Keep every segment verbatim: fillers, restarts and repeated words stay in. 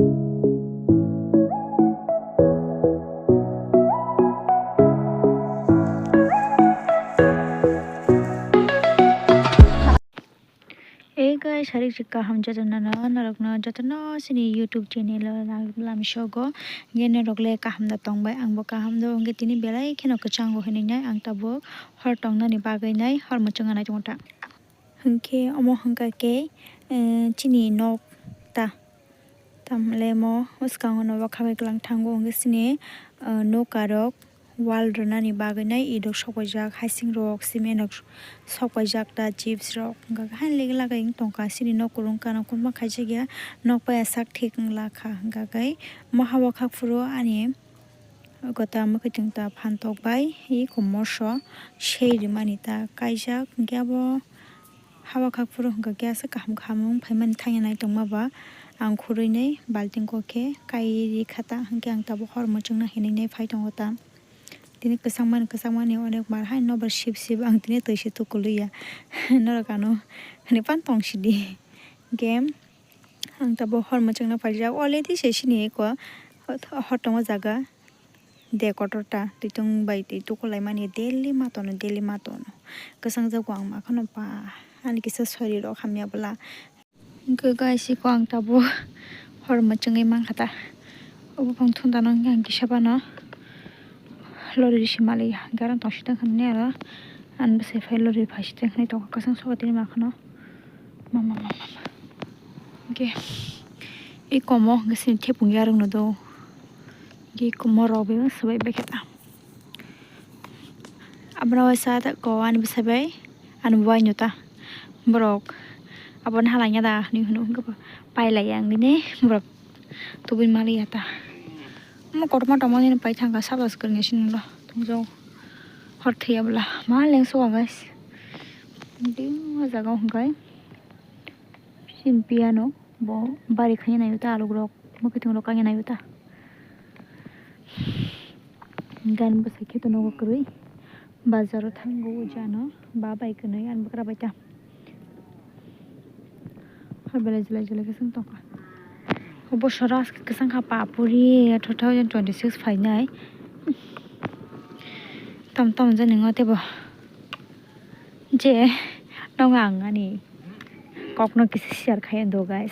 Hey guys, sarik si kaham jotono no, norokno jotono sini YouTube channel o lam sogo. Ye norok le kaham da tongbai, ang bo kaham do, hwnkhe tini belai kheno kwchango hinwi nai ang tabuk hor tongnani bagwi nai hor muchungo nai tongo ta. Hwnkhe omo hwnkha khe, eh, chini nok ta. Tamle mo bwskango no bwkha bai kwlang thango, hwnkhe chini, ah, noka rok wall rwnani bagwi nai idok sok paijak, hasing rok, cement rok sok paijak ta, chips rok. Hwnkhe haino ligi lagai wng tongkha, chini nok kwrwngkha no, kunma khaijak ya, nok bai sak thik wng lakha. Hwnkhe mo ha o kha phuru ani gota mwkhwtwng ta phan tok bai eko moso sei rwmani ta kaijak. Hwnkhe abo ha o kha phuru hwnkhe aswk kaham kaham wng phaimani thangya nai tongma ba ang khurui nai balting kok khe kai ri kha ta, hwnkhe ang tabuk hor muchungno hinwi nai phai tongo ta. Tini kwchangmani kwchangmani onek mar haino nobar sip sip ang tini twi se tukulwi ya norok ano hinwi phano tong sidi. Hwnkhe ang tabuk hor muchungno phaijak already se sini eko hor tongma jaga. De kotor ta, twitung bai twi tuku laimani daily ma tono, daily ma tono. Kwchang jago ang ma kheno ba, ani kisa sori rok hamya bwla. Hwnkhe guys, iko ang tabuk hor muchungwi mankha ta. Obo phang thun dano hwnkhe ang kisa bano lorry si maliya, hwnkhe aro tongsi tongkha nini aro ani bwsai phai lorry phai si tongkha nini tongkha kwchang soba tini ma kheno. Mama, mama, mama. Hwnkhe iko mo hwnkhe sini thepung yarwkno do. Hwnkhe iko morok bai swbai bai khe ta. Abono waisa ta ko ani bwsai bai ani buai no ta. Borok abono halangya da hinwi hwnwi hwnkhe pailaiya ang nini borok tubui maliya ta. Omo kotorma tongma nini pai thangkha sabo swkang sini lo tongjago. Hor thwiya bwla ma lengsu o guys. Bini o jaga o hwnkhe sini piano. Bo bari khaina naio ta, aluk rok, mwkhwtwng rok kaina naio ta. Gan bwsai khe to nogo kwrwi. Bazar o thango o jano, ba bai kwnwi ani bwkra bai ta. Hor belai jwlai jwlai khe chwng tongkha. O bosoro aswk kwchang kha papuri two thousand twenty six phainai. Tam tam jani ngo teibo. Je, nogo ang ani kokno kisa share khai do, guys.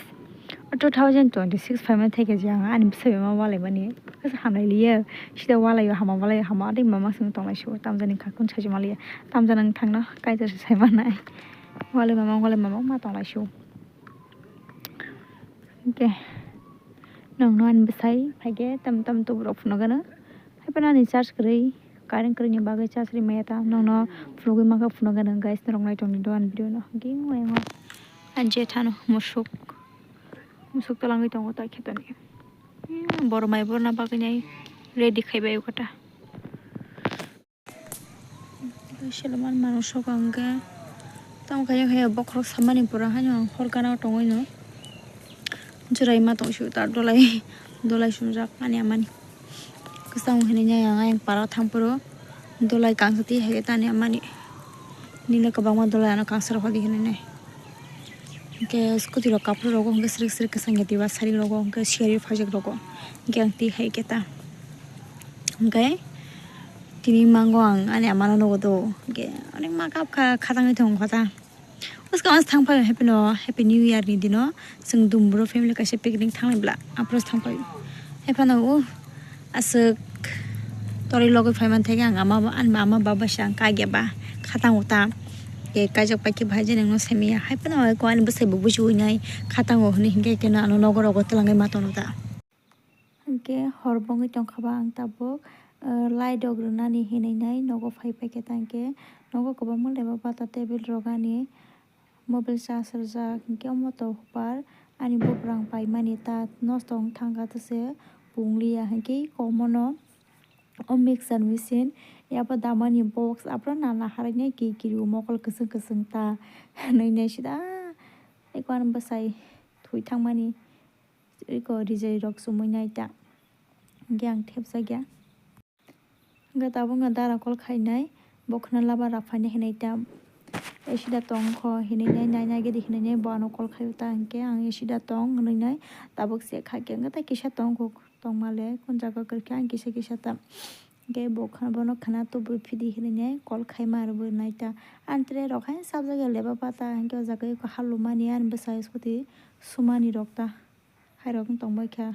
Two thousand twenty six phaima theke je ang ani bwsai bai ma walai mani, kisa hamlai liya. Sida walai o hama, walai o hama, tei mama song tonglai sio. Tamjani kha kun sachi maliya. Tamjani ang thangno kaitor se sai manai. Walai mama, walai mama ma tonglai sio. Hwnkhe nongno ani bwsai phaikhe tam tam tubu rok phunukgwno. Haiphano ani charge kwrwi, current kwrwini bagwi charge rwmaya ta. Nongno phunugwi mankha phunukgwno guys, norok nai tongdi do ani video no. Hwnkhe omo yang o ani jethano musuk, musuk twlangwi tongo ta khetoni. Borok mai borna bagwi nai ready khai bai o khe ta. Selengmani manwi sokha hwnkhe tamo khe bokhorok samani pura haino ang hor gana o tongwi no chwrai ma tong sio ta dolai dolai sumjak ani amani kwchang hinwi nai ang ayang para o thang phuru dolai kangsa twi hai khe tani amani nini kwbangma dolai ano kangsa rok hodi hinwi nai. Hwnkhe scooty rok kaphuru rogo hwnkhe srik srik kwchang ya twiba sari rogo hwnkhe siyari phaijak rogo hwnkhe ang twi hai khe ta hwnkhe tini mango ang ani amano nogo do hwnkhe onek ma kap kha khatangwi thangkha ta bwskang thang phai happy no happy new year ni dino chwng dumbro family kaisa picnic thanglai bwla aphuru thang phai haiphano o. Aswk torwi logwi phai man thai khe ang ama, ani ama baba se ang kagya ba khatang uta. Ke kaijak pai khe bahai je nangno semiya. Hai phano ko ani bwsai bo bujiwi nai khatang o hinwi hinkhe keno ano nogo rogo twlangwi ma tono ta. Hinkhe hor bongwi tongkha ba ang tabuk, eh, light rok rwnani hinwi nai nogo phai phai khe tang khe nogo kwbangma leba bata table rok ani. Mobile charge rwjak hinkhe omo to hupar ani buprang paimani ta nosto wng thangkha tese pungliya hinkhe eko omono o mixer machine yabo damani box aphuru nana harainai ki kirio mokol kwchwng kwchwng ta hinwi nai sida eko ani bwsai thwi thangmani eko rijai rok chumui nai ta hinkhe ang thepjak ya. Hwnkhe tabukno dara call khainai, bo khwna laba rwphainai hinwi ta. Esida tongkho hinwi nai nai nai gidi hinwi nai bo ano call khaio ta hinkhe ang esida tong hinwi nai tabuk se kha khe wngkha ta kisa tongkho tongmale kun jaga kwrwikhe ang kisa kisa ta hinkhe bo khana bono khana tubui phidi hinwi nai call khaima rwui nai ta. Ang tre rok hai sabjak ya leba pata hinkhe o jaga o halumani ani bwsai scooty sumani rok ta hairok wng tongbai kha.